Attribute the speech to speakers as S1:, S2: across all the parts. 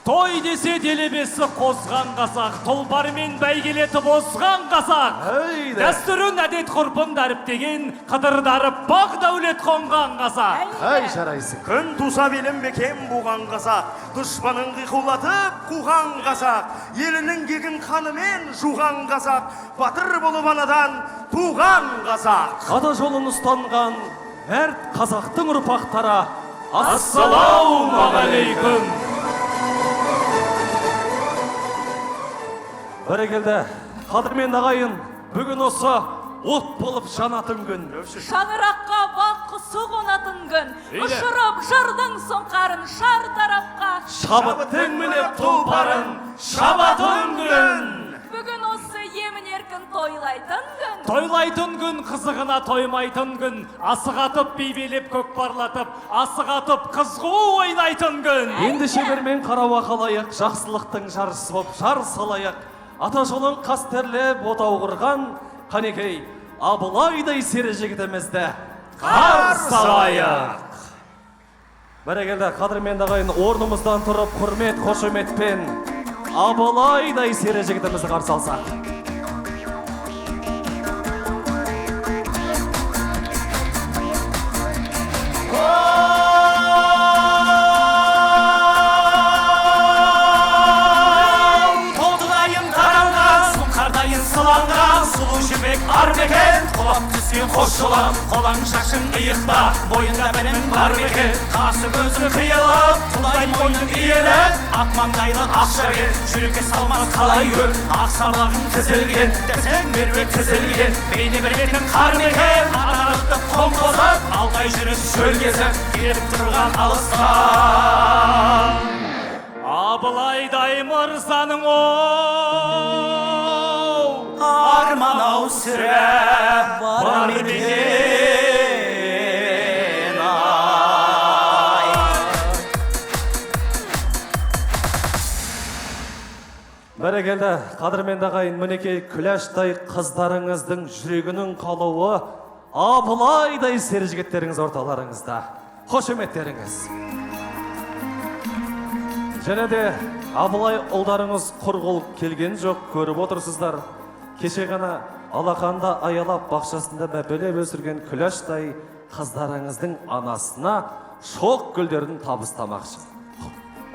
S1: Той десе делебесі қозған қазақ, тұлпармен бәйгелетіп озған қазақ.
S2: Әйде.
S1: Дәстүрін, әдет ғұрпын дәріптеген, қыдырдарып бақ дәулет қонған қазақ.
S2: Әй, жарайсың.
S3: Күн туса белін бекем буған қазақ, дұшпанын қиқулатып қуған қазақ, елінің кегін қанымен жуған қазақ, батыр болып анадан туған қазақ.
S2: Ата жолын ұстанған мәрт қазақтың ұрпақтары,
S1: Ассалаумағалейкум.
S2: Бәрекелді, қадірменді ағайын, бүгін осы от болып жанатын күн.
S4: Шаңыраққа бақ құсы қонатын күн.
S1: Үйде.
S4: Ұшырып жырдың сұңқарын шар тарапқа.
S2: Шабыттың мініп тұлпарын шабатын күн.
S4: Бүгін осы емін еркін тойлайтын күн.
S1: Тойлайтын күн, қызығына тоймайтын күн, асық атып, би билеп, көкпарлатып, асық атып, қыз қуу ойнайтын күн.
S2: Ендеше бермен қарауға қалайық, жақсылықтың жаршысы боп жар салайық. Ата жолын қастерлеп отау құрған, қанекей, Абылайдай сері жігітімізді қарсы алайық. Бәрекелді, қадірменді ағайын, орнымыздан тұрып, құрмет қошеметпен Абылайдай сері жігітімізді қарсы алсақ.
S1: Толтырайын таралған, сұңқардайын сыланған, сұлу жібек ар мекен, құлап түскен қос жылан, қолаң шашың иықта, бойында білім бар мекен, қасы көзің қиылып, құлай мойның иіліп, ақ маңдайлы ақша бет, жүрекке салмас қалай өр, ақ сабағың тізілген, десең меруерт тізілген, бейне бір бетің қар мекен, атақты қом қосып, алтай жүріс шөл кезіп, келіп тұрған алыстан. Абылайдай мырзаның оу, арман ау сірә бар мекен ай.
S2: Бәрекелді, қадірменді ағайын, мінекей күләштай қыздарыңыздың жүрегінің қалауы Абылайдай сері жігіттеріңіз орталарыңызда. Қошеметтеріңіз. Және де Абылай ұлдарыңыз құр қол келген жоқ, көріп отырсыздар. Кеше ғана алақанда аялап, бақшасында мәпелеп өсірген күләштай қыздарыңыздың анасына шоқ гүлдерін табыстамақшы.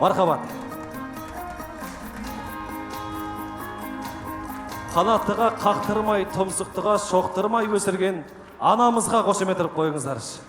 S2: Мархабат. Қанаттыға қақтырмай, тұмсықтыға шоқтырмай өсірген анамызға қошемет ұрып қойыңыздаршы.